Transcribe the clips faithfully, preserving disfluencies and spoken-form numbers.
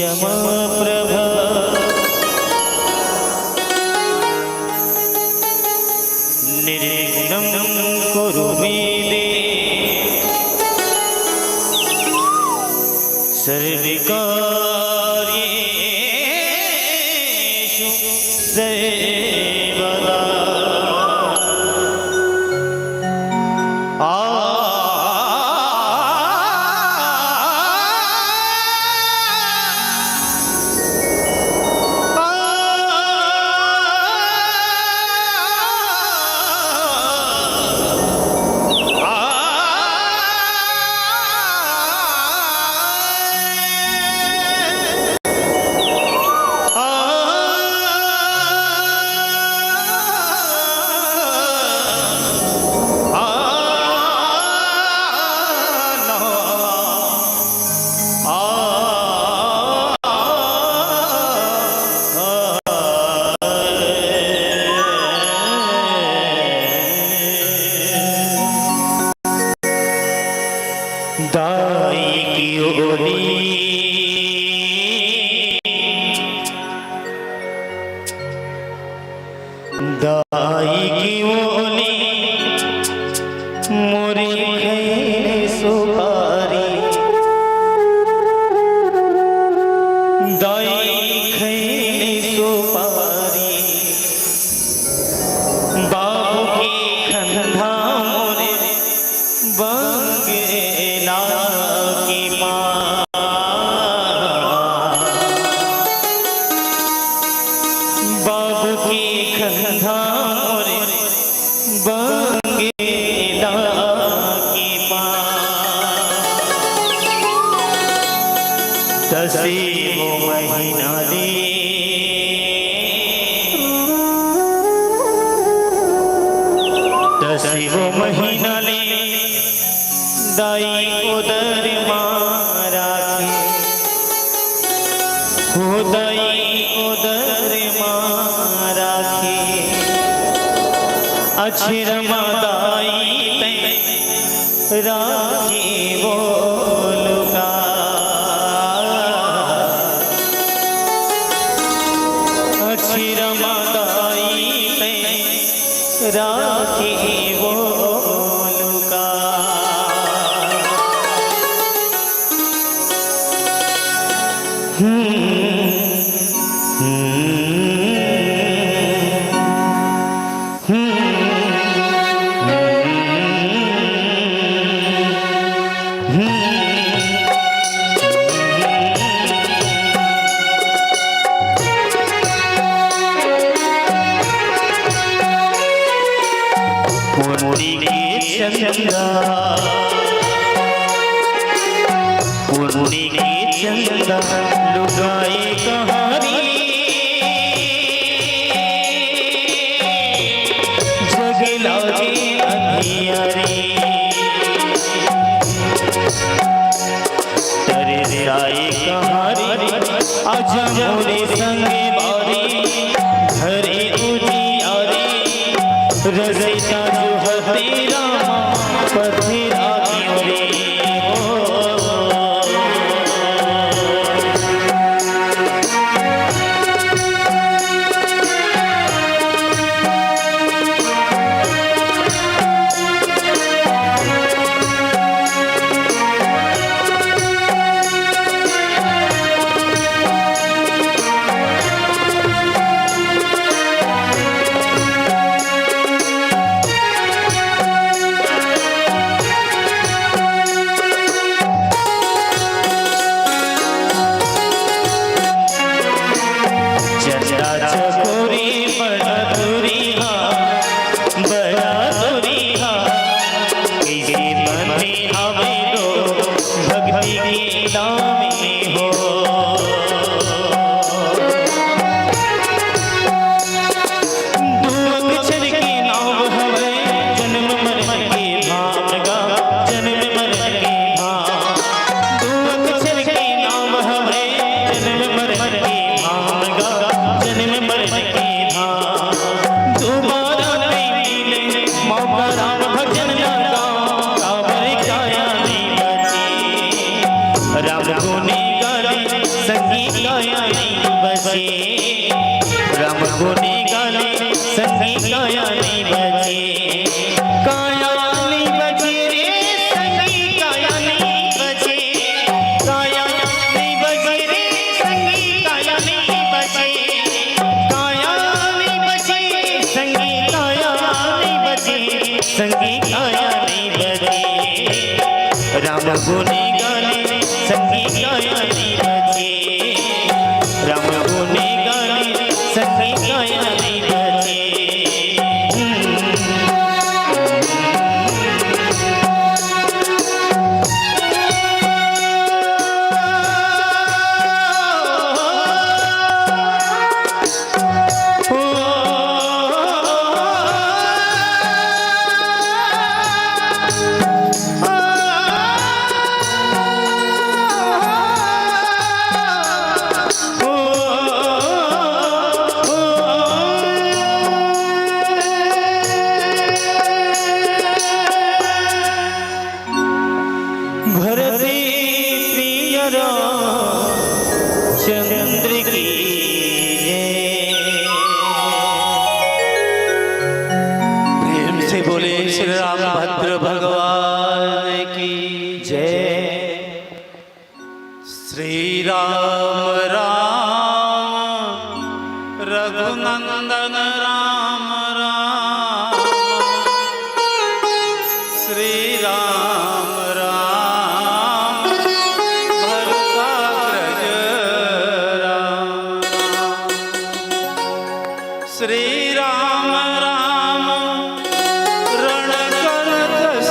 क्षमा प्रभा निर्विघ्नं कुरु मे देवी सर्वकार्येषु सर्वदा। आ दाई की ओली, दाई की ओली, मोरी खैनी सुपारी, दाई खैनी सुपारी, बाबू की खंधा मोरे बंगला की माँ, बाबू की खंधा मोरे बंगला की माँ। दसवीं महीना ले, दसवीं महीना ले दाई उदर मा राखे, हो दाई उदर मा राखे। अछरम दाई तैं राखे वो लुका, अछरम दाई तैं राखे वो लुका। हम्म, हम्म, हम्म, हम्म। पुन्नी के चंदा, पुन्नी के चंदा लुगाए कहारी, जग लागे अंधियारी। तरसाए कहारी, आजा मोरे संग बारी, घरे उजियारी, रसिता जो हतेरा, पथरा क्यों रे हो। चंदा चकोरी बड़ा दूरिहा, बड़ा दूरिहा, कइसे बने आवे लो भक्ति के दाम में हो। दू अक्षर के नाम हवे जन्म मरण के धाम गा, जन्म मरण के धाम। दू अक्षर के नाम हवे जन्म मरण के धाम गा, जन्म मरण के धाम। दोबारा नहीं मिले मौका राम भजन का, काबर काया नहीं बची। राम गुने गा संगी काया नहीं बचे। राम गुनी गाले संगी काया नहीं बचे। काया नहीं बचे रे, संगी काया नहीं बचे। काया नहीं बचे रे, संगी काया नहीं बचे। काया नहीं बचे, संगी काया नहीं बचे। संगी काया नहीं बचे। राम गुनी गाले संगी काया नहीं बचे। राम गुनी गाले संगी काया नहीं बचे। भरती प्रिय रामचंद्र की जय। प्रेम से बोले श्री रामभद्र भगवान की जय। श्री राम राम रघुनंदन राम राम। श्री राम राम भरताग्रज राम। श्री राम राम रणकंठ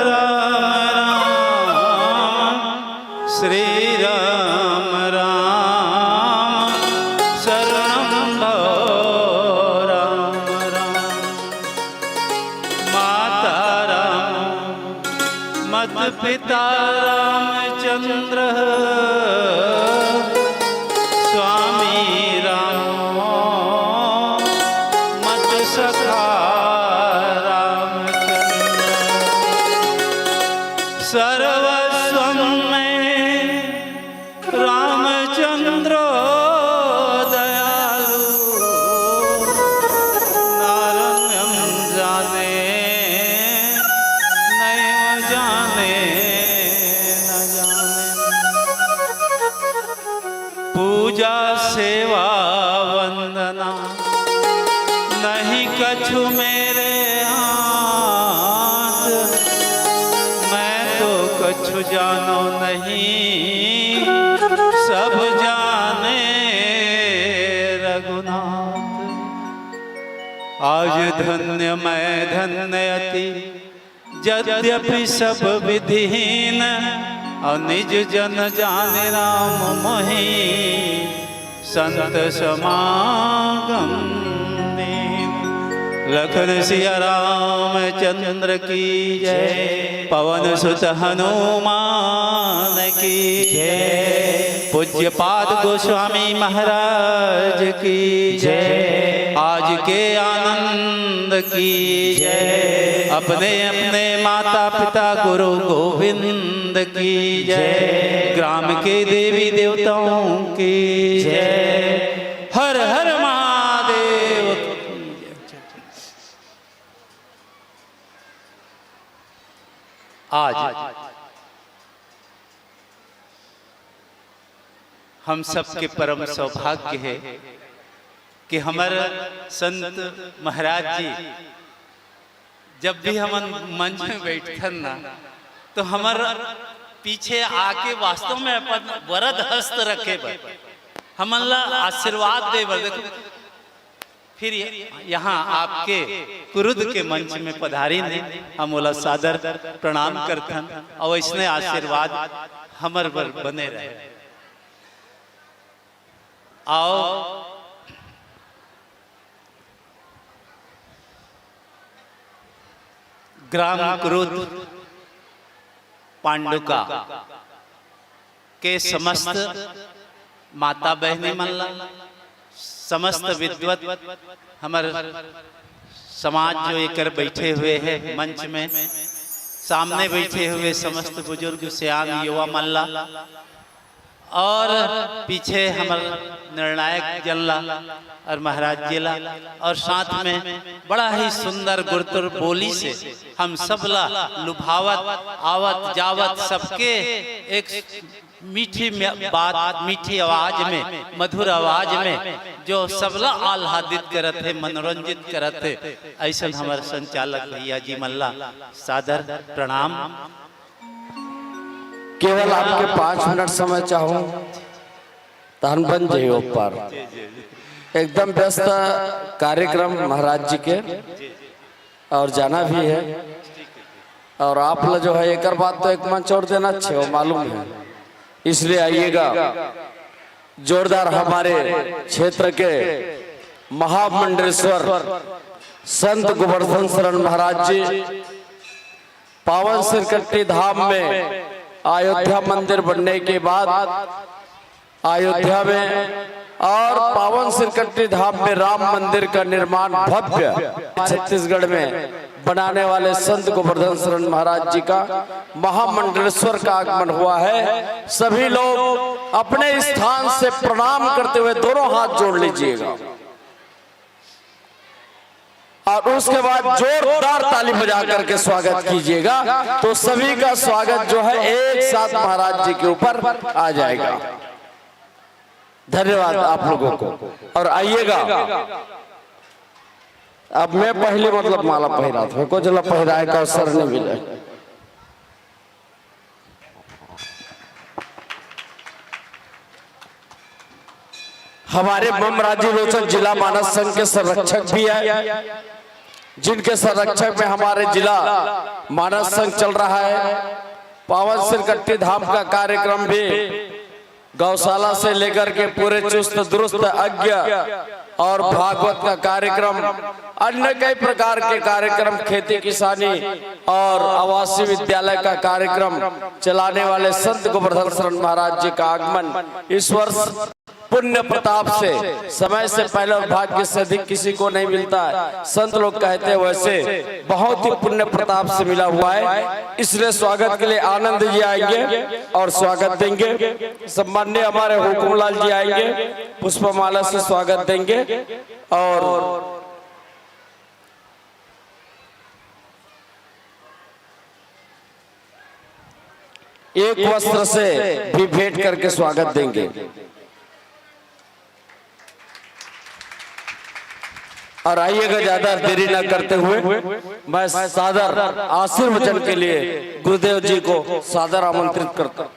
राम राम। श्री राम राम शरणं भव राम राम। माता राम मत पिता रामचंद्र, स्वामी राम मत सखा रामचंद्र। सर्वस्वं मे रामचंद्र दयालु, नारण्यम जाने नैव जाने न जाने। पूजा सेवा वंदना नहीं कछु मेरे हाथ, मैं तो कछु जानो नहीं, सब जाने रघुनाथ। आज धन्य मैं धन्य अति, यद्यपि सब विधिहीन, और निज जन जाने राम मोहि संत समागम दीन। लखन सिया रामचंद्र की जय, पवन सुत हनुमान की जय, पूज्य पाद गोस्वामी महाराज की जय, आज के आनंद की जय, अपने अपने माता पिता गुरु गोविंद की जय, ग्राम के देवी देवताओं की जय। हर हर महादेव। आज हम सबके परम सौभाग्य हे कि हमर संत महाराज जी जब भी हमन मंच में बैठथन ना, तो हमर पीछे आके वास्तव में अपन वरद हस्त रखे बर, हमन ला आशीर्वाद दे बर। देखो, फिर य-, यहाँ आपके कुरुद के मंच में पधारिन हे, हम ओला सादर प्रणाम करथन, और इसने आशीर्वाद हमर बर बने रहे। आओ, ग्राम कुरुद पांडुका के समस्त माता बहनी मन ला, समस्त विद्वत हमर समाज जो एकर बैठे हुए हे मंच में, सामने बैठे हुए समस्त बुजुर्ग, सियान, युवा मन ला, और पीछे हमर निर्णायक जन ला और महाराज जी ला, और साथ में बड़ा ही सुंदर गुरतुर बोली से हम सबला लुभावत, आवत जावत, सबके एक मीठी में बात, मीठी आवाज में, मधुर आवाज में जो सबला आह्लादित करत हे, मनोरंजित करत हे, ऐसन हमर संचालक भैया जी मन ला सादर प्रणाम। केवल आपके पाँच मिनट समय चाहूँ, तहन बन जाइए ऊपर। एकदम व्यस्त कार्यक्रम महाराज जी के, और जाना भी है। और आप ला जो है, एक बात तो एक मंच और देना अच्छे हो, मालूम है, इसलिए आइएगा। जोरदार हमारे क्षेत्र के महामंडलेश्वर संत गोवर्धन शरण महाराज जी पावन सिरकट्टी धाम में अयोध्या मंदिर बनने के बाद अयोध्या में और पावन सिरकट्टी धाम में राम मंदिर का निर्माण भव्य छत्तीसगढ़ में बनाने वाले संत गोवर्धन शरण महाराज जी का महामंडलेश्वर का आगमन हुआ है। सभी लोग अपने स्थान से प्रणाम करते हुए दोनों हाथ जोड़ लीजिएगा। और उसके बाद जोरदार ताली बजा करके स्वागत कीजिएगा, तो सभी का स्वागत जो है एक साथ महाराज जी के ऊपर आ जाएगा। धन्यवाद आप लोगों को। और आइएगा, अब मैं पहले मतलब माला पहिरा था, कुछ ला पहिराए का अवसर नहीं मिले। हमारे मम राजी रोचक जिला मानस संघ के संरक्षक भी है, जिनके संरक्षक में हमारे जिला मानस संघ चल रहा है। पावन सिरकट्टी धाम का कार्यक्रम भी गौशाला से लेकर के पूरे चुस्त दुरुस्त अज्ञ और भागवत का कार्यक्रम, अन्य कई प्रकार के कार्यक्रम, खेती किसानी और आवासीय विद्यालय का कार्यक्रम चलाने वाले संत गोवर्धन शरण महाराज जी का आगमन इस वर्ष पुण्य प्रताप से समय से पहले और भाग्य से अधिक किसी को नहीं मिलता है। संत लोग कहते हैं, वैसे बहुत ही पुण्य प्रताप से मिला हुआ है। इसलिए स्वागत के लिए आनंद जी आएंगे और स्वागत देंगे। सम्माननीय हमारे हुकुमलाल जी आएंगे, पुष्पमाला से स्वागत देंगे और एक वस्त्र से भी भेंट करके स्वागत देंगे। और आइएगा, ज्यादा देरी ना करते हुए मैं सादर आशीर्वचन के लिए गुरुदेव जी को सादर आमंत्रित करता हूं।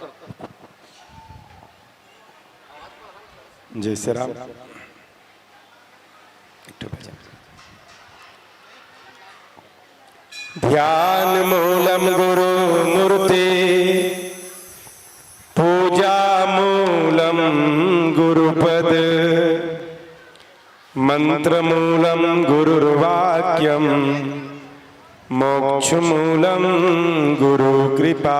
जय श्री राम। ध्यान मूलम गुरु मूर्ति, पूजा मूलम गुरुपद, मंत्र मूलम गुरुर्वाक्यम, मोक्ष मूलम गुरु कृपा।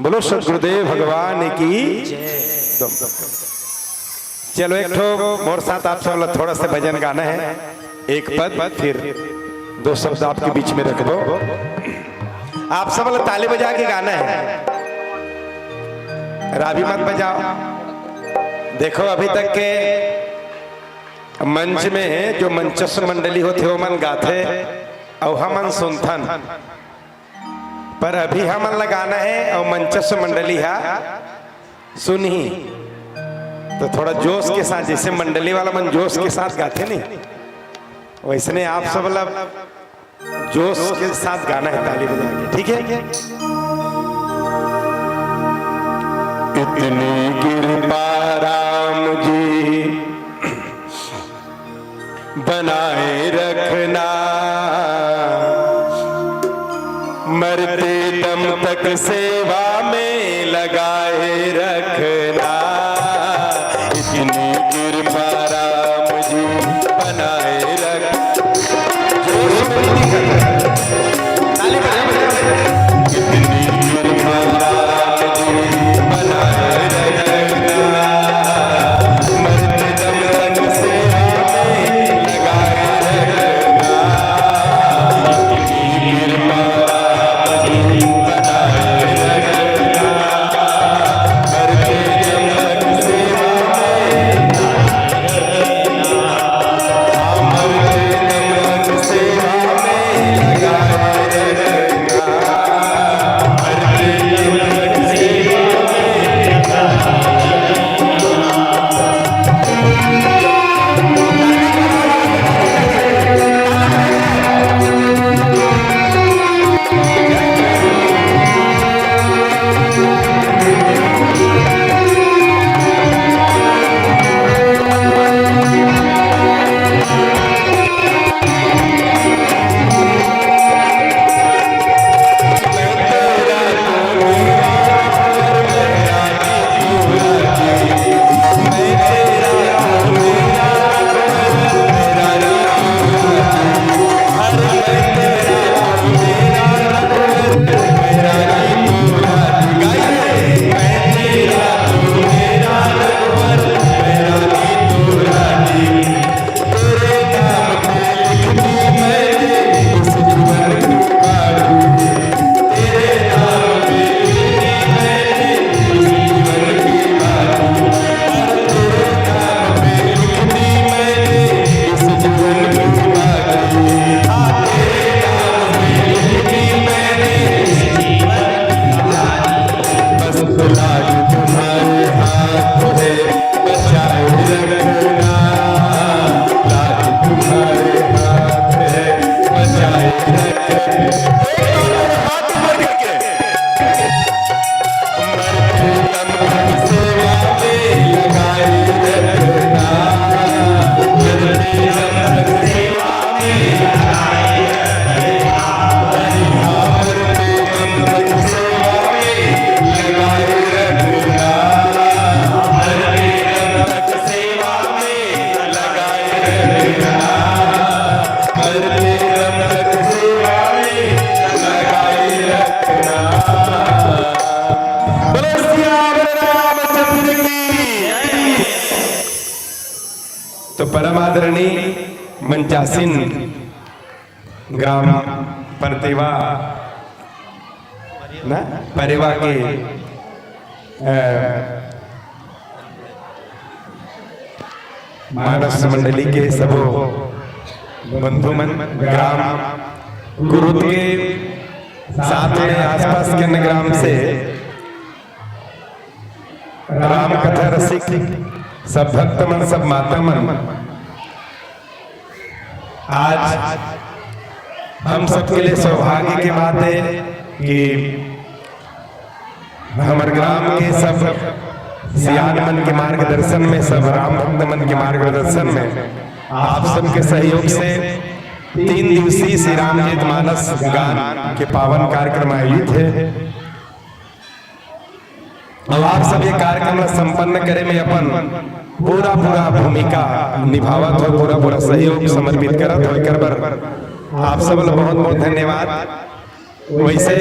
बोलो सदगुरुदेव भगवान की। चलो, एक ठो मोर साथ आप सब लोग थोड़ा सा भजन गाना है, एक पद, फिर दो शब्द आपके बीच में रख दो। आप सब लोग ताली बजा के गाना है, रावी मत बजाओ। देखो, अभी तक के मंच में जो मंचस्थ मंडली होथे, ओमन गाथे अउ हमन सुनथन, पर अभी हमन ला गाना हे अउ मंचस्थ मंडली हा सुनही। तो थोड़ा जोश के साथ, जैसे मंडली वाला मन जोश के साथ गाथे नहीं, वैसने आप सब ला जोश के साथ गाना है, ताली बजा के, ठीक है? इतनी कृपा राम जी बनाए रखना, मरते दम तक सेवा में लगाए रखना। इतनी कृपा राम जी बनाए रख। जोर से ताली बजाओ। ताली बजाओ। इतनी कृपा राम जी बनाए रखना, मरते दम तक सेवा में लगाए रखना। इतनी कृपा राम जी बनाए रखना, मरते हाथ ऊपर करके। मरते दम तक सेवा में लगाए रखना। मरते दम तक सेवा में लगाए रखना। मरते दम तक सेवा में लगाए रखना। मरते दम तक सेवा में लगाए रखना। मरते दम तक सेवा में लगाए रखना। बोलो सियावर रामचंद्र की। तो परम आदरणीय मंचासीन ग्राम परतेवा ना, परेवा के, अ, मानस मंडली के सबो बंधु मन, ग्राम कुरुद के साथ में आसपास के अन्य ग्राम से राम कथा रसिक सब भक्त मन, सब माता मन, आज हम सबके लिए सौभाग्य के बात है कि हमर ग्राम के सब सियान मन के मार्गदर्शन में, सब राम भक्त मन के मार्गदर्शन में, आप सबके सहयोग से तीन दिवसीय श्री रामचरित मानस गान के पावन कार्यक्रम आयोजित है। अउ आप सब ये कार्यक्रम ला संपन्न करे में अपन पूरा पूरा भूमिका निभावत हो, पूरा पूरा सहयोग समर्पित करत हो, एकर बर आप सब ला बहुत बहुत धन्यवाद। वैसे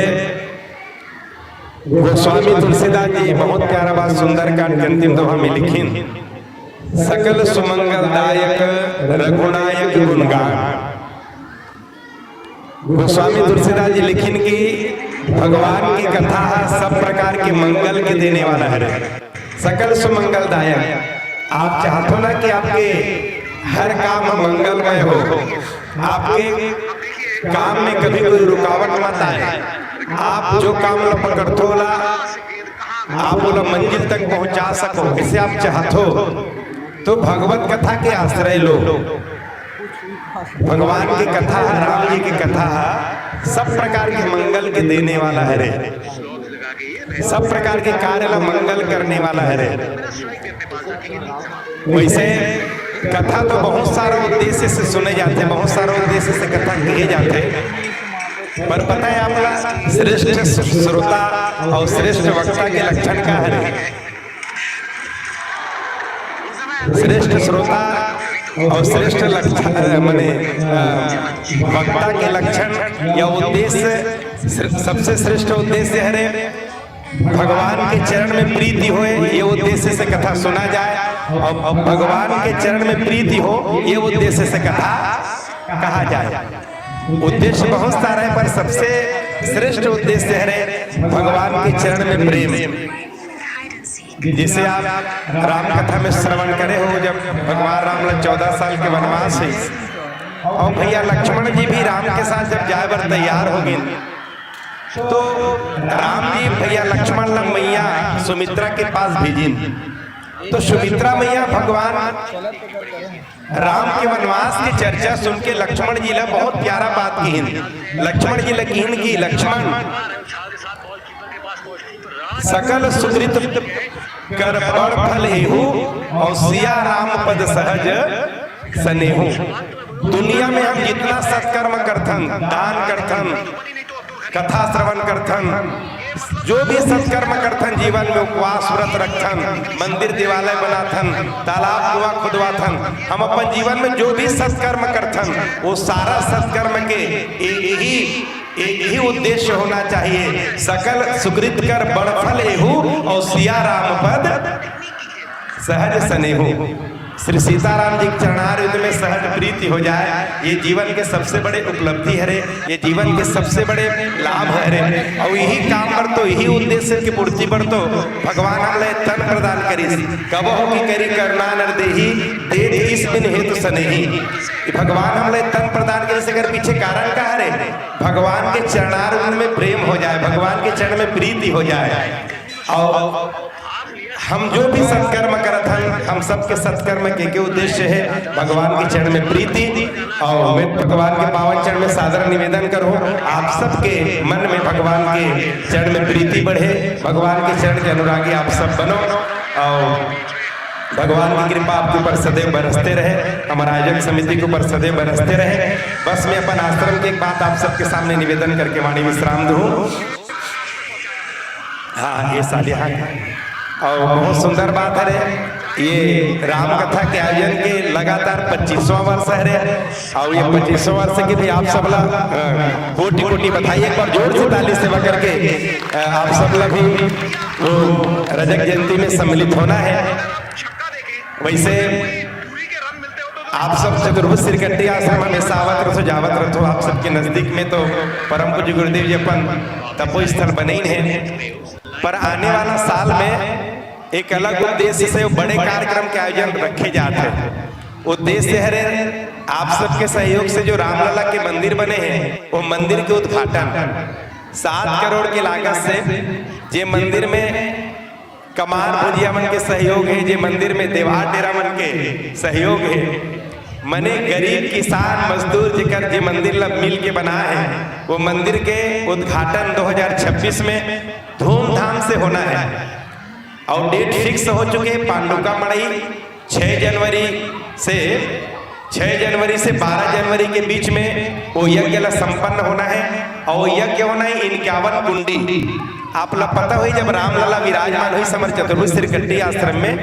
गोस्वामी तुलसीदास जी बहुत प्यारा बात सुंदरकांड के अंतिम दोहा में लिखिन, सकल सुमंगलदायक रघुनायक गुणगान। गोस्वामी तुलसीदास जी लिखिन कि भगवान की कथा ह सब प्रकार के मंगल के देने वाला हरे, सकल सुमंगलदायक। आप चाहत हो ना कि आपके हर काम ह मंगलमय हो, आपके काम में कभी कोई रुकावट मत आए, आप जो काम ला पकड़थो ला, आप ओला मंजिल तक पहुंचा सको, इसे आप चाहत हो तो भगवत कथा के आश्रय लो। भगवान के कथा ह, राम जी के कथा ह, सब प्रकार के मंगल के देने वाला हरे, सब प्रकार के कार्य ला मंगल करने वाला हरे। वैसे कथा तो बहुत सारा उद्देश्य से सुने जाथे, बहुत सारा उद्देश्य से कथा किए जाथे, पर पता है आपला श्रेष्ठ श्रोता और श्रेष्ठ वक्ता के लक्षण का हरे? श्रेष्ठ श्रोता और श्रेष्ठ लक्षण, अ, माने, अ, वक्ता के लक्षण या उद्देश्य, श्र-, सबसे श्रेष्ठ उद्देश्य हरे भगवान के चरण में प्रीति होए, ये उद्देश्य से कथा सुना जाए। और भगवान के चरण में प्रीति हो, ये उद्देश्य से कथा कहा जाए। उद्देश्य बहुत सारा है, पर सबसे श्रेष्ठ उद्देश्य हरे भगवान के चरण में प्रेम। जैसे आप राम कथा में श्रवण करे हो, जब भगवान राम ला चौदह साल के वनवास है और भैया लक्ष्मण जी भी राम के साथ जब जाए बर तैयार हो गए, तो राम जी भैया लक्ष्मण ला मैया सुमित्रा के पास भेजिन। तो सुमित्रा मैया भगवान राम के वनवास के चर्चा सुन के लक्ष्मण जी ला बहुत प्यारा बात किहिन। लक्ष्मण जी ला किहिन कि लक्ष्मण, सकल सुकृत कर बड़ फल एहू, और सिया राम पद सहज सनेहू। दुनिया में हम जितना सत्कर्म करथन, दान करथन, कथा श्रवण करथन, जो भी सत्कर्म करथन, जीवन में उपवास व्रत रखथन, मंदिर देवालय बनाथन, तालाब कुआं खुदवाथन, हम अपन जीवन में जो भी सत्कर्म करथन, वो सारा सत्कर्म के एक ही, एक ही उद्देश्य होना चाहिए, सकल सुकृत कर बड़ फल एहू और सिया राम पद सहज सनेहू। श्री सीताराम जी के चरणारविंद में सहज प्रीति हो जाए, ये जीवन के सबसे बड़े उपलब्धि हरे, ये जीवन के सबसे बड़े लाभ हरे। और यही काम बर तो, यही उद्देश्य की पूर्ति बर तो भगवान हमला तन प्रदान करिस। कबहु की करी करुणा नर देही, देत ईस बिन हेतु सनेही। ये भगवान हमला तन प्रदान करिस, एकर पीछे कारण का हरे? भगवान के चरणारविंद में प्रेम हो जाए, भगवान के चरण में प्रीति हो जाए। और हम जो भी सत्कर्म करत हन, हम सबके सत्कर्म के, के उद्देश्य है भगवान के चरण में प्रीति। और मैं भगवान के पावन चरण में सादर निवेदन करूँ, आप सबके मन में भगवान के चरण में प्रीति बढ़े, भगवान के चरण के अनुरागी आप सब बनो। और भगवान की कृपा आपके ऊपर सदैव बरसते रहे, हमारा आयोजक समिति के ऊपर सदैव बरसते रहे। बस मैं अपन आश्रम के एक बात आप सबके सामने निवेदन करके वाणी विश्राम दूँ। हाँ, ये सालिहा। और बहुत सुंदर बात है रे, ये राम कथा के आयोजन के लगातार पच्चीसवाँ वर्ष है रे। और ये पच्चीसवाँ वर्ष के भी आप सब ला, अ, कोटि कोटि बधाई। एक बार जोर से ताली से बजा करके, अ, आप सब ला भी वो रजक जयंती में सम्मिलित होना है। वैसे आप सब चतुर्भुज श्रीकंठी आश्रम हमेशा आवत रहो, जावत रहो। आप सबके नजदीक में तो परम पूज्य गुरुदेव जी अपन तपोस्थल बने ही हैं, पर आने वाला साल में एक अलग उद्देश्य से बड़े कार्यक्रम के आयोजन रखे जाते हैं। उद्देश्य है रे, आप सबके सहयोग से जो रामलला के मंदिर बने हैं, वो मंदिर के उद्घाटन, सात करोड़ के लागत से जे मंदिर में कमार भुजिया मन के सहयोग है, जे मंदिर में देवार डेरा मन के सहयोग है, मने गरीब किसान मजदूर जेकर जे मंदिर ला मिल के बना है, वो मंदिर के उद्घाटन दो हज़ार छब्बीस में धूमधाम से होना है। और डेट फिक्स हो चुके हैं, पांडुका मड़ई, छह जनवरी से, छह जनवरी से बारह जनवरी के बीच में वो यज्ञ ला संपन्न होना है। और वो यज्ञ होना है इनक्यावन कुंडी। आप ला पता होई, जब रामलला विराजमान होइस हमर चतुर्भुज श्रीकंठी आश्रम में,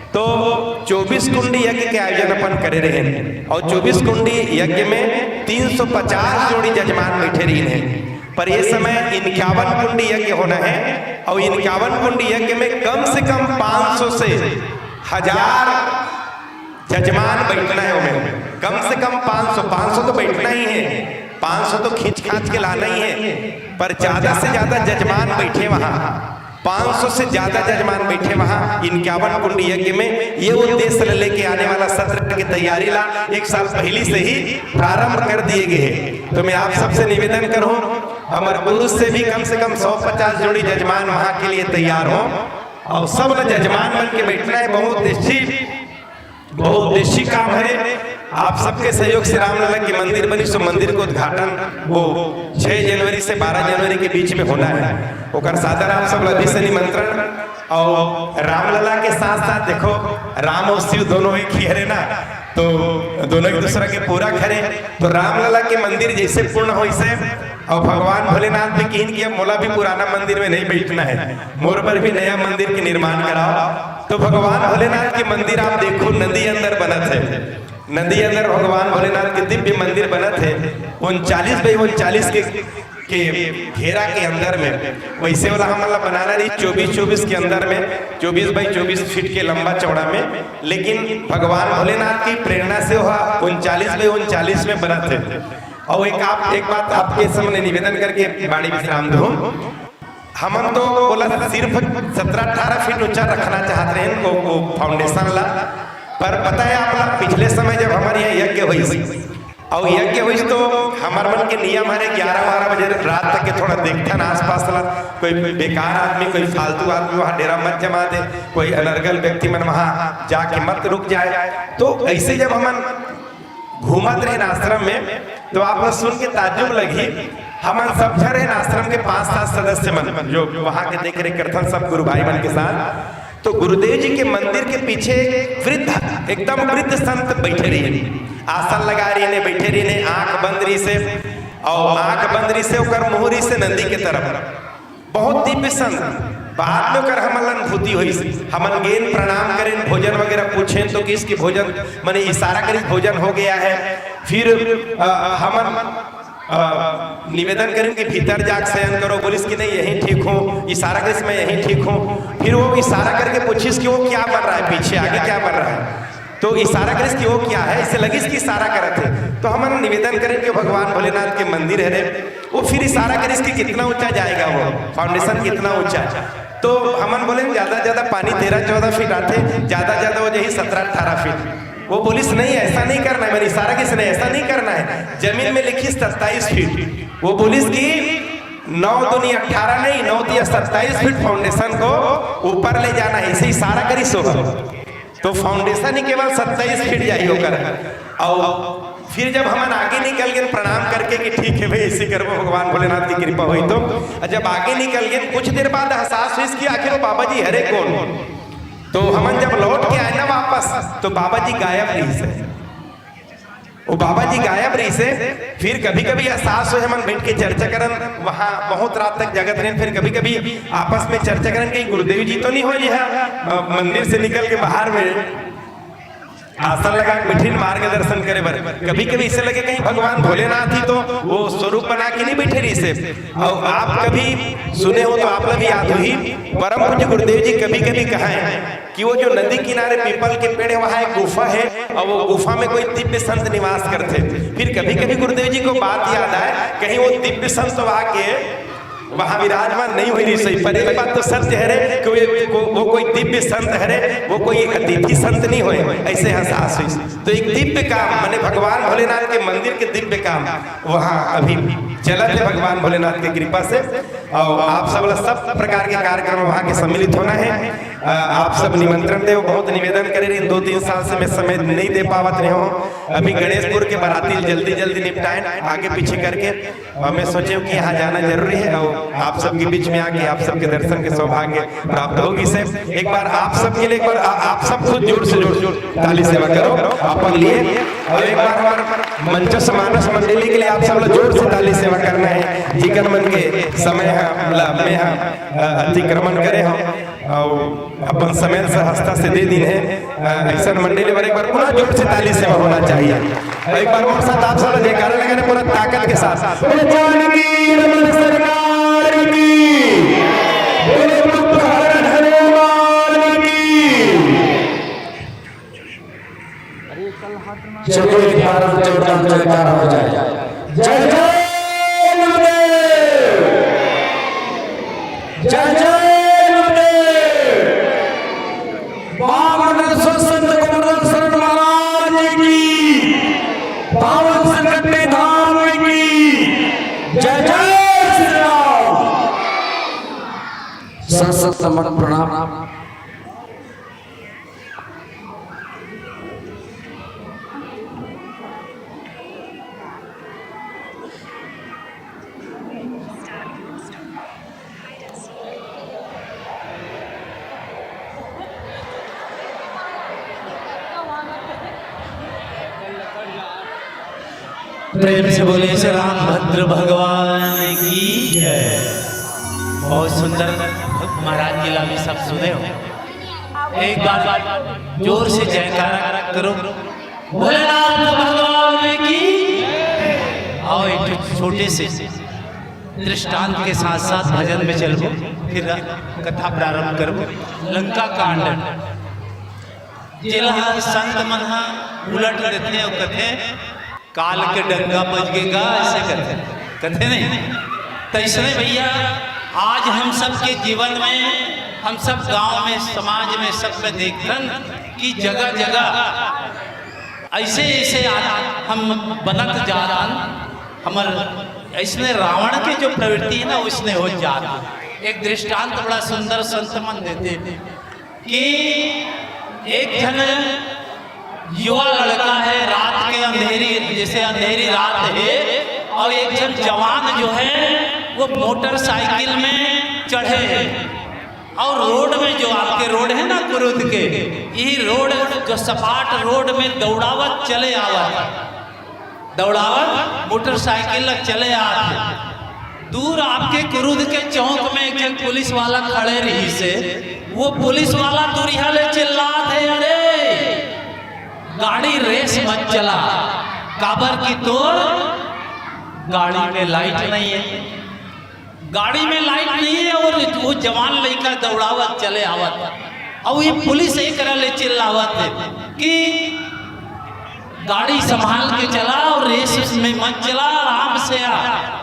तो चौबीस कुंडी यज्ञ के आयोजन अपन करे रहे। और चौबीस कुंडी यज्ञ में तीन सौ पचास जोड़ी जजमान बैठे रहिन हे, पर ये समय इनक्यावन कुंडी यज्ञ होना है। और इनक्यावन कुंडी यज्ञ में कम से कम पाँच सौ से हजार जजमान बैठना है ओमे। कम से कम पाँच सौ, पाँच सौ तो बैठना ही है, पाँच सौ तो खींच खांच के लाना ही है, पर ज्यादा से ज्यादा जजमान बैठे वहाँ, पाँच सौ से ज्यादा जजमान बैठे वहाँ इनक्यावन कुंडी यज्ञ में। ये उद्देश्य ले लेके आने वाला सत्र की तैयारी ला एक साल पहले से ही प्रारंभ कर दिए गए हैं। तो मैं आप सबसे निवेदन करूँ, हमर गुरु से भी कम से कम सौ पचास जोड़ी जजमान वहाँ के लिए तैयार हो, और सब ला जजमान बन के बैठना है। बहुत अच्छी, बहुत अच्छी काम है। आप सबके सहयोग से रामलला के मंदिर बनी, सो मंदिर के उद्घाटन वो छह जनवरी से बारह जनवरी के बीच में होना है। ओकर सादर आप सब ला भी से निमंत्रण। और रामलला के साथ साथ देखो, राम और शिव दोनों एक ही हरे ना, तो दोनों एक दूसरा के पूरक हरे। तो रामलला के मंदिर जैसे पूर्ण होइसे, और भगवान भोलेनाथ भी किहिन कि अब मोला भी पुराना मंदिर में नहीं बैठना है, मोर बर भी नया मंदिर के निर्माण कराओ। तो भगवान भोलेनाथ के मंदिर आप देखो, नदी अंदर बनत है, नदी अंदर भगवान भोलेनाथ के दिव्य मंदिर बनत है, उनचालीस बाई उनचालीस के, के घेरा के अंदर में। वैसे वाला हमन ला बनाना रही चौबीस चौबीस के अंदर में, चौबीस बाई चौबीस फीट के लंबा चौड़ा में, लेकिन भगवान भोलेनाथ की प्रेरणा से वह उनचालीस बाई उनचालीस में बनत है। और एक आप, एक बात आपके सामने निवेदन करके वाणी विश्राम दूँ। हमन तो बोला सिर्फ सत्रह अठारह फीट ऊंचा रखना चाहत रहे वो, वो फाउंडेशन ला, पर पता है आप ला, पिछले समय जब हमारे यहाँ यज्ञ होइस, और यज्ञ होइस तो हमर मन के नियम हरे ग्यारह बारह बजे रात तक के थोड़ा देखथन आसपास ला, कोई बेकार आदमी, कोई फालतू आदमी वहाँ डेरा मत जमा दे, कोई अनर्गल व्यक्ति मन वहाँ जाके मत रुक जाए। तो ऐसे जब हमन घूमत रहेन आश्रम में, तो आप लोग सुन के ताज्जुब लगही। हमन सब झन रहेन आश्रम के पांच सात सदस्य मन, जो वहां के देख रेख करथन, सब गुरु भाई मन के साथ। तो गुरुदेव जी के मंदिर के पीछे एक वृद्ध, एकदम वृद्ध संत बैठे रहिन, आसन लगा रहिन, बैठे रहिन, आंख बंद रहिसे, और आंख बंद रहिसे, ओकर मुंह रहिसे नदी के तरफ। बहुत दिव्य संत। बाद में ओकर हमन ला अनुभूति होइस। हमन गेन, प्रणाम करेन, भोजन वगैरह पूछेन तो किहिस कि भोजन, माने इशारा करिस, भोजन हो गया है। फिर, अ, हमन, अ, निवेदन करेन कि भीतर जाके शयन करो, बोलिस कि नहीं, यहीं ठीक हूँ, इशारा करिस, मैं यहीं ठीक हूँ। फिर वो इशारा करके पूछिस कि वो क्या बन रहा है पीछे, आगे क्या बन रहा है। तो इशारा करिस कि वो क्या है, ऐसे लगिस कि इशारा करत है। तो हमन निवेदन करेन कि भगवान भोलेनाथ के मंदिर हरे। वो फिर इशारा करिस कि कितना ऊंचा जाएगा, वो फाउंडेशन कितना ऊंचा है। तो हमन बोलेन ज्यादा ज्यादा पानी तेरह चौदह फीट आथे, ज्यादा ज्यादा हो जाही सत्रह अठारह फीट। वो बोलिस नहीं, ऐसा नहीं करना है, मैंने इशारा करिस नहीं, ऐसा नहीं करना है। जमीन में लिखिस सत्ताईस फीट। वो बोलिस कि नौ दूनी अठारह नहीं, नौ तिया सत्ताईस फीट फाउंडेशन को ऊपर ले जाना है, ऐसे इशारा करिस होगा। तो फाउंडेशन ही केवल सत्ताईस फीट जाही ओकर। और फिर जब हमन आगे निकल गेन प्रणाम करके कि ठीक है भाई, ऐसे करबो, भगवान भोलेनाथ की कृपा होई तो, और जब आगे निकल गेन, कुछ देर बाद एहसास होइस कि आखिर वो बाबा जी हरे कौन। तो हमन जब लौट के आए ना वापस, तो बाबा जी गायब रहिस हे। वो बाबा जी गायब रहिस हे। फिर कभी कभी एहसास होय, हमन बैठ के चर्चा करन, वहाँ बहुत रात तक जगत रहेन। फिर कभी कभी आपस में चर्चा करन कि गुरुदेव जी तो नहीं हो जी, हाँ, अ, मंदिर से निकल के बाहर में आसन लगा के बैठिन मार्गदर्शन करे बर। कभी कभी ऐसे लगे कहीं भगवान भोलेनाथ ही तो वो स्वरूप बना के नहीं बैठे रहिस हे। और आप कभी सुने हो तो आप ला भी याद होही, परम पूज्य गुरुदेव जी कभी कभी कहा है कि वो जो नदी किनारे पीपल के पेड़ है, वहाँ एक गुफा है और वो गुफा में कोई दिव्य संत निवास करते। फिर कभी कभी गुरुदेव जी को बात याद आए, कहीं वो दिव्य संत तो आके वहाँ विराजमान नहीं होय रहिस हे, पर एक बात तो सत्य हरे कि वो, वो, वो कोई दिव्य संत हरे, वो कोई अतिथि संत नहीं होय, ऐसे एहसास होइस। तो एक दिव्य काम, माने भगवान भोलेनाथ के मंदिर के दिव्य काम वहाँ अभी चलत हे भगवान भोलेनाथ के कृपा से। और आप सब ला सब प्रकार के कार्यक्रम वहाँ के सम्मिलित होना है। अ, आप सब निमंत्रण देव, बहुत निवेदन करे रहिन, दो तीन साल से मैं समय नहीं दे पावत रहे हूँ। अभी गणेशपुर के बाराती जल्दी जल्दी निपटाएन, आगे पीछे करके, और मैं सोचे हूँ कि यहाँ जाना जरूरी है और आप सबके बीच में आके आप सबके दर्शन के सौभाग्य प्राप्त होगी से। एक बार आप सबके लिए एक बार आ, आप सब खुद जोर से जोर, जोर ताली सेवा करो अपन लिए। और एक बार हमारे मंचस्थ मानस मंडली के लिए आप सब लोग जोर से ताली सेवा करना है, जिकर मन के समय है, लम्बे है, अ, अतिक्रमण करे हम और अपन समय से हस्ता से दे दिन है। अ, ऐसा मंडली बर एक बार पुनः जोर से ताली सेवा होना चाहिए। और एक बार और साथ आप सब जयकारा लगाने पूरा ताकत के साथ, बोले जानकी रमन सरकार की, बोले मुक्त हरण हनुमान की। चलो एक बार और जोरदार जयकारा हो जाए। जय जय गुरुदेव, जय जय गुरुदेव। बाबा नरेश्वर संत गोवर्धन शरण महाराज की, पावन संकट धाम की जय। जय श्री राम। सत सत नमन प्रणाम। प्रेम से बोले श्री रामभद्र भगवान की जय। बहुत सुंदर महाराज जी ला भी सब सुने हो। एक बार जोर से जयकारा करो, भोलेनाथ भगवान की। आओ एक ठो छोटे से दृष्टांत के साथ साथ भजन में चलबो, फिर कथा प्रारंभ करबो। लंका कांड, जेला संत मन ह उलट देथे अउ कथे, "काल के डंगा बज गे गा," ऐसे कथे, कथे नहीं? तो इसने भैया, आज हम सबके जीवन में, हम सब गांव में, समाज में, सब में देखथन कि जगह जगह ऐसे ऐसे आ-, हम बनत जात हन, हमर ऐसने रावण के जो प्रवृत्ति है ना, वैसने हो जात हे। एक दृष्टांत बड़ा सुंदर संत मन देथे कि एक झन युवा लड़का है, रात के अंधेरी, जैसे अंधेरी रात है, और एक झन जवान जो है वो मोटरसाइकिल में चढ़े है, और रोड में, जो आपके रोड है ना कुरुद के, यही रोड, जो सपाट रोड में दौड़ावत चले आवत, दौड़ावत मोटरसाइकिल ल चले आवत। दूर आपके कुरुद के चौक में एक झन पुलिस वाला खड़े रहिस हे, वो पुलिस वाला दूरिहा ले चिल्लात हे, "अरे, गाड़ी रेस मत चला, काबर कि तोर गाड़ी में लाइट नहीं है।" गाड़ी में लाइट नहीं है और वो जवान लइका दौड़ावत चले आवत, और ये पुलिस एक करा ले चिल्लावत है कि गाड़ी संभाल के चला और रेस में मत चला, आराम से आ,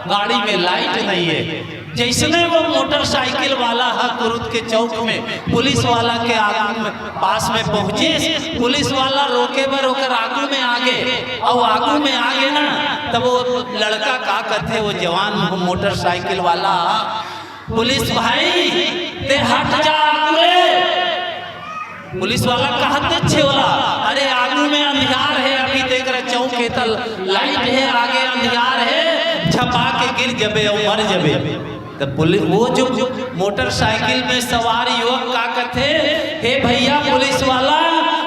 गाड़ी में लाइट नहीं है। जैसने वो मोटरसाइकिल वाला ह कुरुद के चौक में पुलिस वाला के आगू में, पास में पहुंचे, पुलिस वाला रोके बर ओकर आगू में आगे, और आगू में आगे ना, तब वो लड़का का कथे, वो जवान मोटरसाइकिल वाला, "पुलिस भाई, ते हट जा आगू ले।" पुलिस वाला कहत देथे ओला, "अरे, आगू में अंधियार हे, अभी देख रहे चौक के तल लाइट हे, आगे अंधियार हे, झपा के गिर जबे अउ मर जबे।" त पुलिस, वो जो मोटरसाइकिल में सवार युवक का कथे, "हे भैया पुलिस वाला,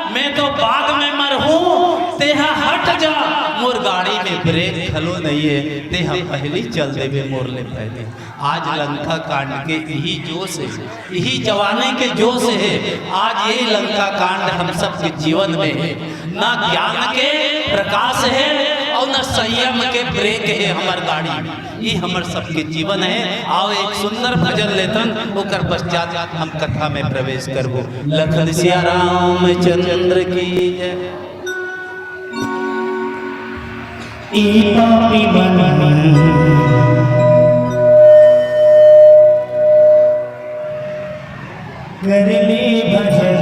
मैं तो बाद में मरहूं, तेहा हट जा, मोर गाड़ी में ब्रेक घलो नइ हे, तेहा पहली चल देबे मोर ले पहली।" आज लंका कांड के इही जोश हे, इही जवानी के जोश हे। आज ये लंका कांड हम सबके जीवन में हे, ना ज्ञान के प्रकाश हे अउ ना संयम के ब्रेक हे हमर गाड़ी में। ये हमर सबके जीवन हे। आओ एक सुंदर भजन लेथन, ओकर पश्चात हम कथा में प्रवेश करबो। लखन सिया रामचंद्र की जय। ई पापी मन कर ले भजन,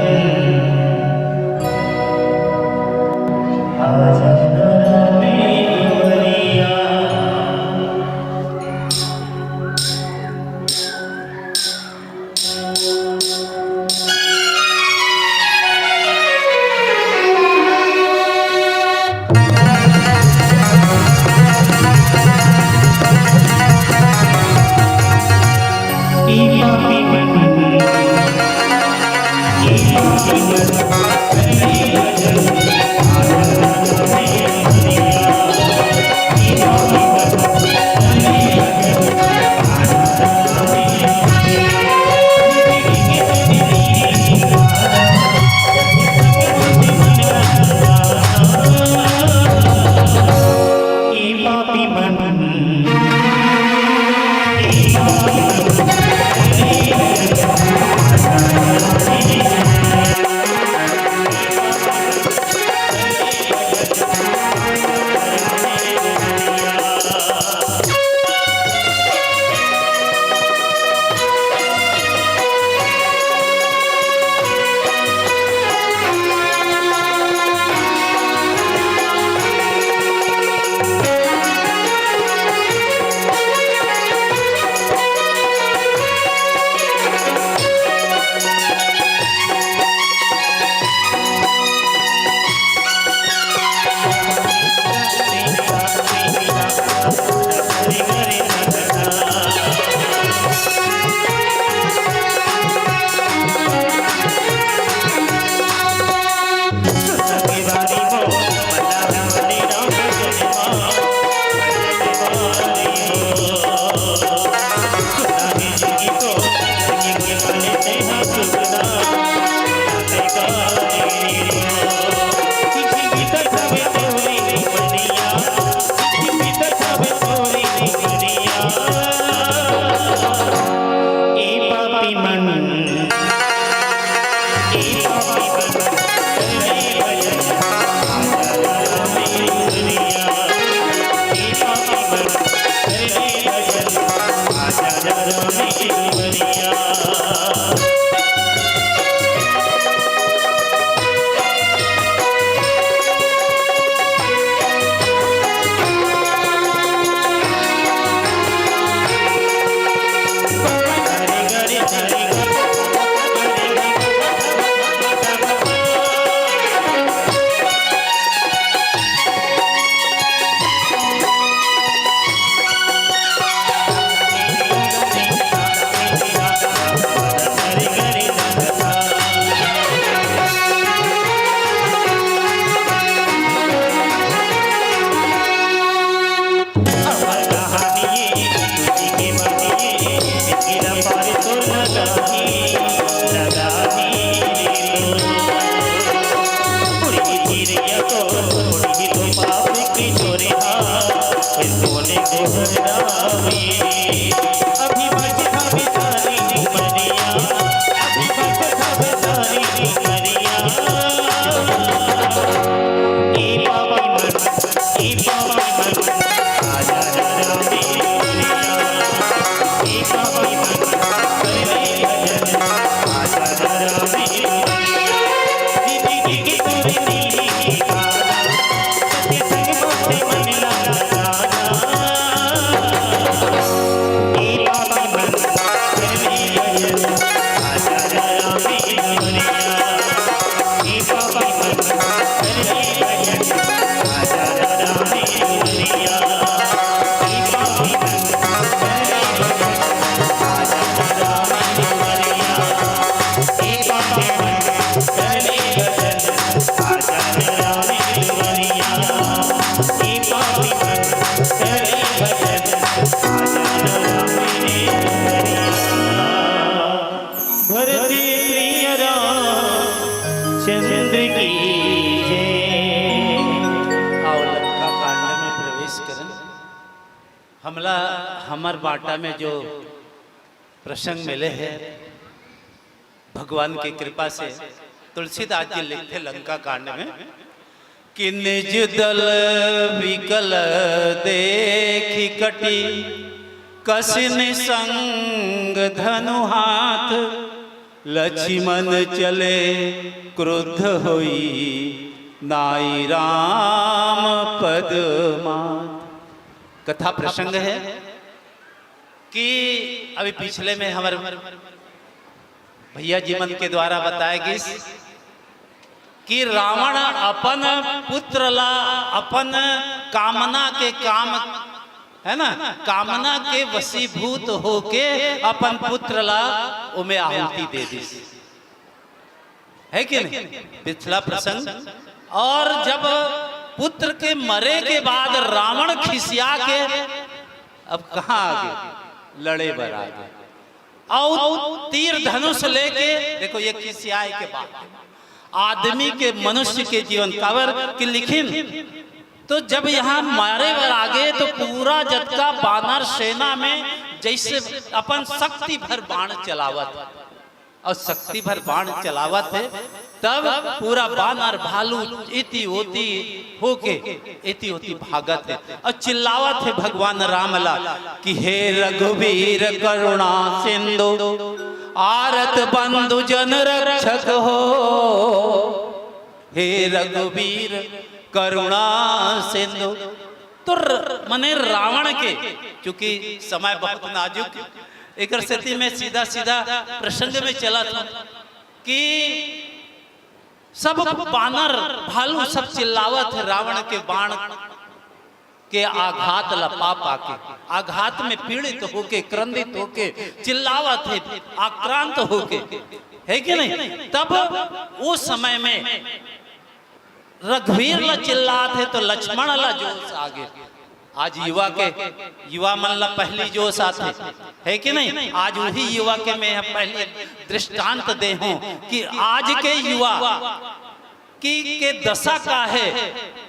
आ जा मेरी दुआरिया। धरती प्रिय रामचंद्र की जय। आओ, लंका कांड में प्रवेश करन। हमला, हमर बांटा में जो प्रसंग मिले हे, भगवान के कृपा से तुलसीदास जी लिखथे लंका कांड में कि निज दल विकल देखि कटि कसिन संग धनु हाथ, लक्ष्मण चले क्रुद्ध होई नाई राम पद माथ। कथा प्रसंग हे कि अभी पिछले में हमर भैया जी मन के द्वारा बताए गिस कि रावण अपन पुत्र ला अपन कामना के काम, है ना, कामना के वशीभूत होके अपन पुत्र ला ओमे आहुति दे दिस, है कि नहीं? पिछला प्रसंग। और जब पुत्र के मरे के बाद रावण खिसिया के अब कहाँ आगे, लड़े बर आगे, अउ तीर धनुष लेके, देखो, ये खिसियाए के बात हे। आदमी के, मनुष्य के जीवन काबर के लिखिन, तो जब यहाँ मारे बर आगे तो पूरा जतका बानर सेना में जैसे अपन शक्ति भर बाण चलावत, अउ शक्ति भर बाण चलावत हे, तब पूरा बानर भालू इति ओति होके, इति ओति भागत हे अउ चिल्लावत हे भगवान राम ला कि हे रघुवीर करुणा सिंधु आरत बंधु जन रक्षक हो, हे रघुवीर करुणा सिंधु। तो र-, मने रावण के, चूंकि समय बहुत नाजुक, एकर सेती मैं सीधा सीधा प्रसंग में चलत हूँ कि सब बानर भालू सब चिल्लावत हे रावण के बाण के आघात ला पा पाके, आघात में पीड़ित होके, क्रंदित होके, चिल्लावत हे, आक्रांत होके, है कि नहीं? तब उस समय में रघुवीर ला चिल्लात हे तो लक्ष्मण ला जोश आगे। आज युवा के, युवा मन ला पहली जोश आथे, है कि नहीं? आज वही युवा के मैं पहली दृष्टांत दे हूँ कि आज के युवा की के दशा का हे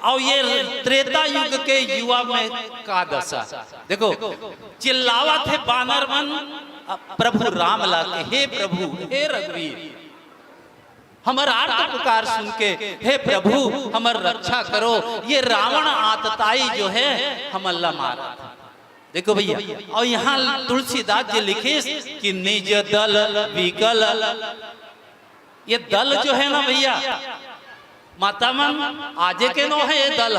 अउ ये त्रेता युग के युवा में का दशा। देखो, चिल्लावत हे बानर मन प्रभु राम ला के, हे प्रभु, हे रघुवीर, हमर आर्त पुकार सुन के, हे प्रभु, हमर रक्षा करो, ये रावण आतताई जो हे, हमन ला मारत। देखो भैया, अउ यहाँ तुलसीदास जी लिखिस कि निज दल विकल, ये दल जो हे ना भैया, माता मन, आजे के नो हे ये दल,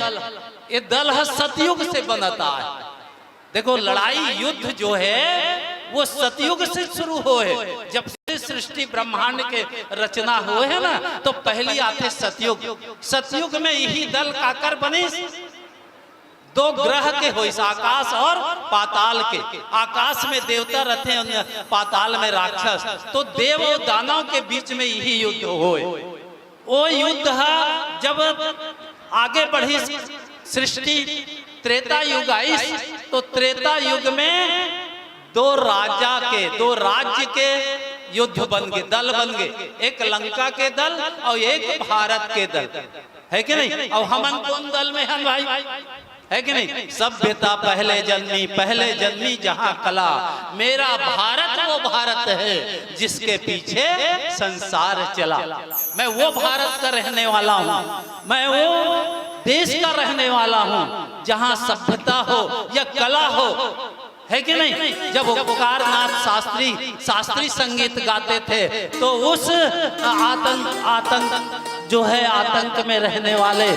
ये दल ह सतयुग से बनत आय। देखो, लड़ाई, युद्ध जो हे वो सतयुग से शुरू होय हे। जब से सृष्टि ब्रह्मांड के रचना होय हे ना, तो पहली आथे सतयुग। सतयुग में इही दल काकर बनिस? दो ग्रह के होइस, आकाश अउ पाताल के। आकाश में देवता रथे, पाताल में राक्षस, तो देव अउ दानव के बीच में इही युद्ध होय। ओ युद्ध ह जब आगे बढ़िस, सृष्टि त्रेता युग आइस, तो त्रेता युग में दो राजा के, दो राज्य के युद्ध बन गे, दल बन गे, एक लंका के दल अउ एक भारत के दल, है कि नहीं? अउ हमन कोन दल में हन भाई, है कि नहीं? सभ्यता पहले जन्मी, पहले जन्मी जहाँ कला, मेरा भारत वो भारत है जिसके पीछे संसार चला। मैं वो भारत का रहने वाला हूँ, मैं वो देश का रहने वाला हूँ जहाँ सभ्यता हो या कला हो, है कि नहीं? जब ओंकारनाथ शास्त्री शास्त्रीय संगीत गाते थे तो उस आतंक आतंक जो है, आतंक में रहने वाले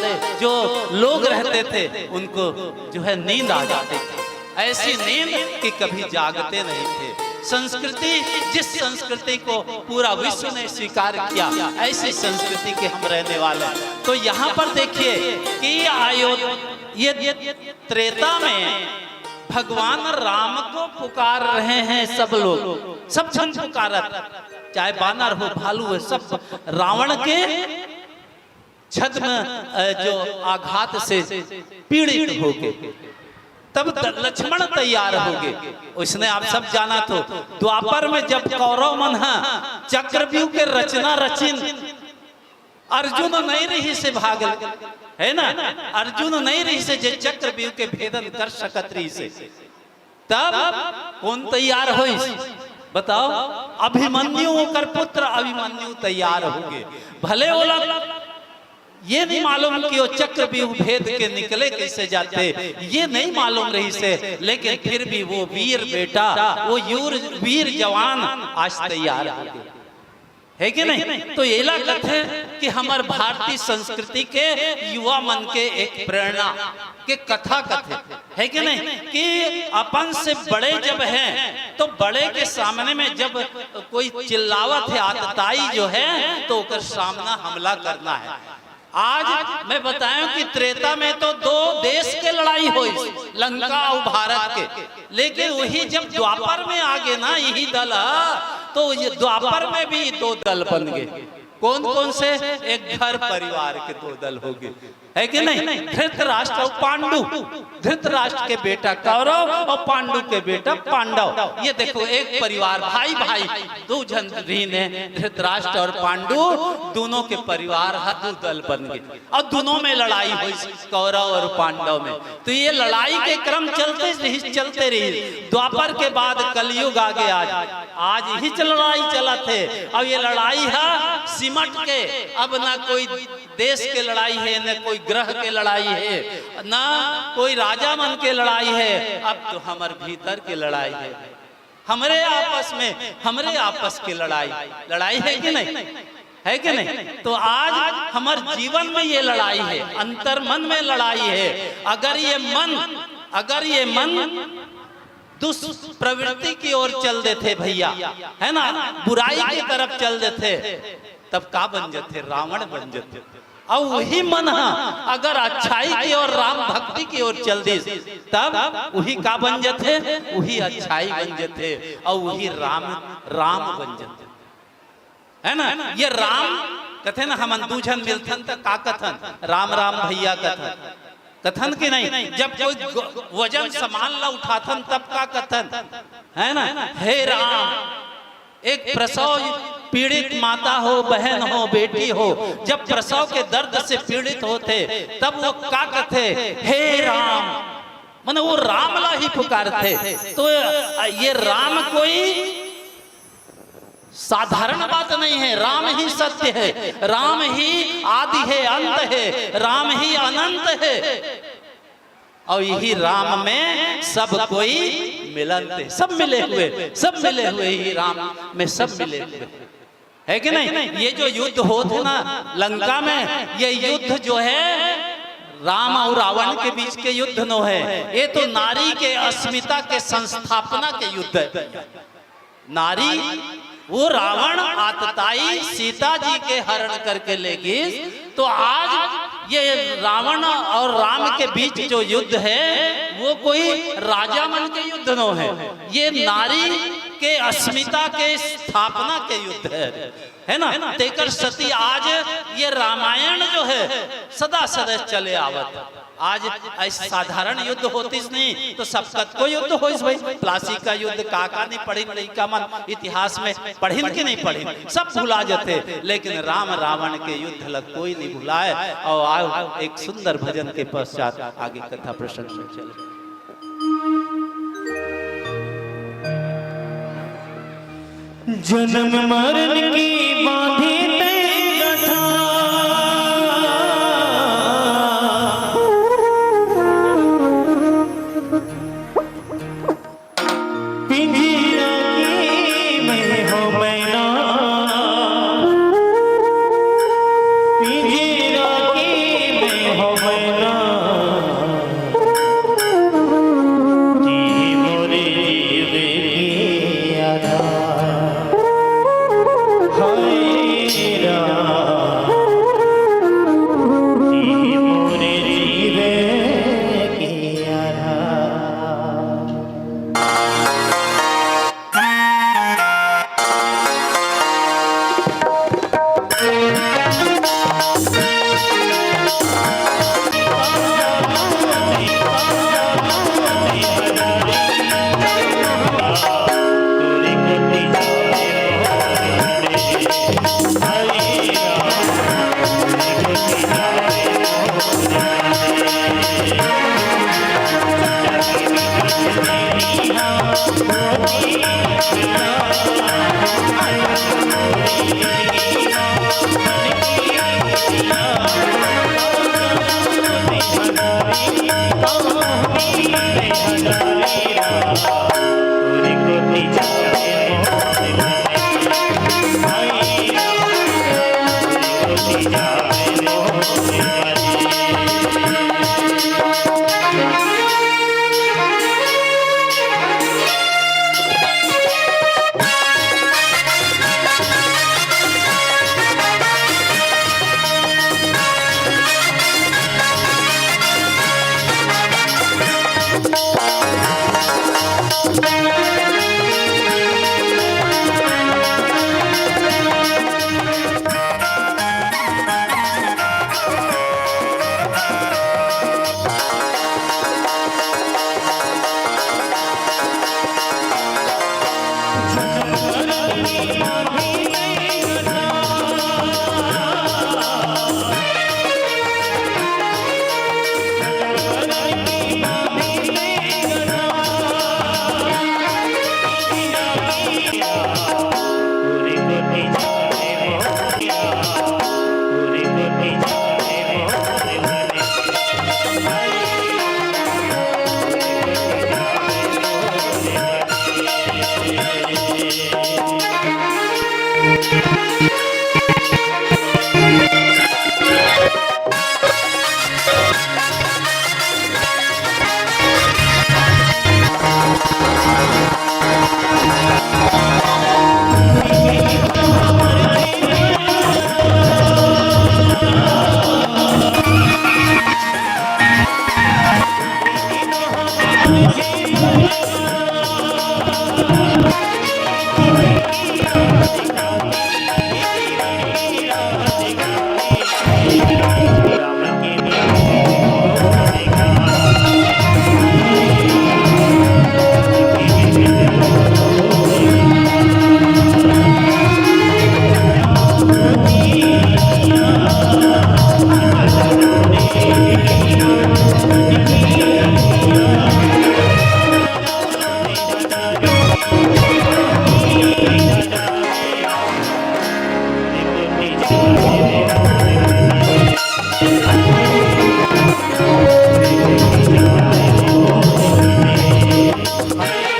जो लोग रहते थे उनको जो है नींद आ जाती थी, ऐसी नींद कि कभी जागते नहीं थे। संस्कृति, जिस संस्कृति को पूरा विश्व ने स्वीकार किया, ऐसी संस्कृति के हम रहने वाले हैं। तो यहाँ पर देखिए कि आयो ये त्रेता में भगवान राम को पुकार रहे हैं सब लोग, सब झन पुकारत। चाहे बानर हो, भालू हो, सब रावण के छद्म, अ, जो आघात से पीड़ित हो गए। तब द-, लक्ष्मण तैयार हो गए। उसने आप सब जाना तो, द्वापर में जब कौरव मन ह चक्रव्यूह के रचना रचिन, अर्जुन नहीं रही से भागल, है ना? अर्जुन नहीं रही से जे चक्रव्यूह के भेदन कर सकत रही से। तब कौन तैयार होइस? बताओ, अभिमन्यु, ओकर पुत्र अभिमन्यु तैयार हो गए। भले ओला ये नहीं मालूम कि वो चक्रव्यूह भेद के निकले कैसे जाते, ये नहीं मालूम रही से, लेकिन फिर भी वो वीर बेटा, वो यूर, वीर जवान आज तैयार हो गए। है कि नहीं? तो एला कथे कि हमर भारतीय संस्कृति के युवा मन के एक प्रेरणा के कथा कथे, है कि नहीं? कि अपन से बड़े जब हैं, तो बड़े के सामने में जब कोई चिल्लावत है, आतताई जो है, तो ओकर सामना हमला करना है। आज मैं बताया कि त्रेता में तो दो देश के लड़ाई होइस, लंका और भारत के, लेकिन वही जब द्वापर में आ गए ना यही दल, तो ये द्वापर में भी दो दल बन गए। कौन कौन से? एक घर परिवार के दो दल हो गए, है कि नहीं? धृतराष्ट्र और पांडु, धृतराष्ट्र के बेटा कौरव और पांडु के बेटा पांडव। ये देखो, एक परिवार, भाई भाई, दो झन रहिन हे, धृतराष्ट्र और पांडु, दोनों के परिवार ह दो दल बन गए और दोनों में लड़ाई हुई, कौरव और पांडव में। तो ये लड़ाई के क्रम चलते रही, चलते रही। द्वापर के बाद कलयुग आ गया। आज, आज ही च लड़ाई चलत हे। अब ये लड़ाई है सिमट के, अब ना कोई देश के लड़ाई है, न कोई ग्रह के लड़ाई है, ना कोई राजा मन के लड़ाई है। अब तो हमर भीतर के लड़ाई है, हमरे आपस में, हमरे आपस के लड़ाई। लड़ाई है कि नहीं? है कि नहीं? तो आज हमर जीवन में ये लड़ाई है, अंतर्मन में लड़ाई है। अगर ये मन, अगर ये मन दुष्प्रवृत्ति की ओर चल देथे भैया, है ना, बुराई की तरफ चल देथे, तब का बन जथे? रावण बन जथे। और वही मन ह अगर अच्छाई की ओर, राम भक्ति की ओर चल दिस, तब वही का बन जथे? वही अच्छाई बन जथे और वही राम, राम बन जथे, है ना? ये राम कथे ना, हमन दू झन मिलथन त का कथन? राम राम भैया कथन, कथन कि नहीं? जब कोई ग-, वजन सामान ला उठाथन तब का कथन? है ना? हे राम। एक प्रसव पीड़ित माता हो, बहन हो, बेटी हो, जब प्रसव के दर्द से पीड़ित होथे, तब वो का कथे? हे राम। माने वो राम ला ही पुकारथे। तो ये राम कोई साधारण बात नहीं है। राम ही सत्य है, राम ही आदि है, अंत है, राम ही अनंत है। और यही राम में सब कोई मिलंत है, सब मिले हुए, सब मिले हुए ही राम में, सब मिले हुए, है कि नहीं? ये जो युद्ध होथे ना लंका में, ये युद्ध जो है राम और रावण के बीच के युद्ध नो है, ये तो नारी के अस्मिता के संस्थापना के युद्ध है। नारी, वो रावण आतताई सीता जी के हरण करके ले गई, तो आज ये रावण और राम के बीच जो युद्ध है, वो कोई राजा मन के युद्ध नो है, ये नारी के अस्मिता के स्थापना के युद्ध है, है ना? तेकर सती आज ये रामायण जो है, सदा सदा चले आवत। आज ऐसे साधारण युद्ध होतिस नहीं, तो सब कतको युद्ध होइस भाई। प्लासी का युद्ध का का नहीं पढ़िन लइका मन, इतिहास में पढ़िन कि नहीं पढ़िन, सब भुला जथे, लेकिन राम रावण के युद्ध ला कोई नहीं भुलाए। और आओ एक सुंदर भजन के पश्चात आगे कथा प्रसंग में चले। जन्म मरण की बांधी तय कथा। पिंजरा की मैं हो मैना, पिंजरा की मैं हो मैना, जी मोरे जीव की आधार। हाय राम, जी मोरे जीव की आधार।